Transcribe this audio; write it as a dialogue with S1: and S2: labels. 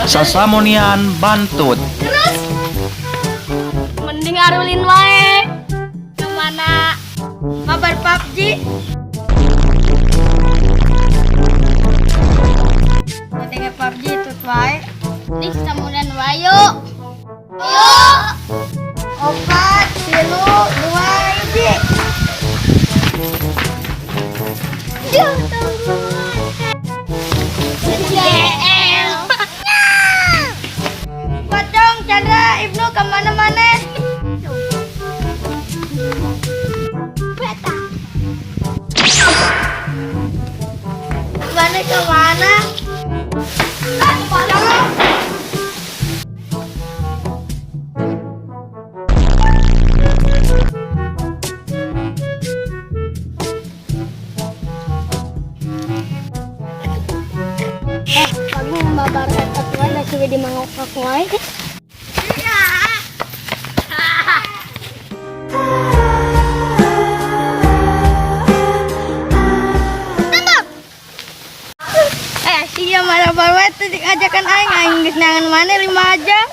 S1: Sasamonian bantut.
S2: Terus mending arulin wae. Kemana?
S3: Mabar PUBG. Mending PUBG itu wae.
S2: Nih samuran wae yuk. Yuk.
S3: 4, 3, 2, 1.
S2: Yuk, tungguan. JL.
S3: Pocong, Chandra, Ibnu kemana-mana?
S2: Beta.
S3: Mana kemana? Ah, pocong.
S2: Eh, kamu mabar headset wae da suwe di mangokak wae.
S3: Tangkap. Eh, sia malah bawa itu diajakan aing aing geus neangan mana 5 jam.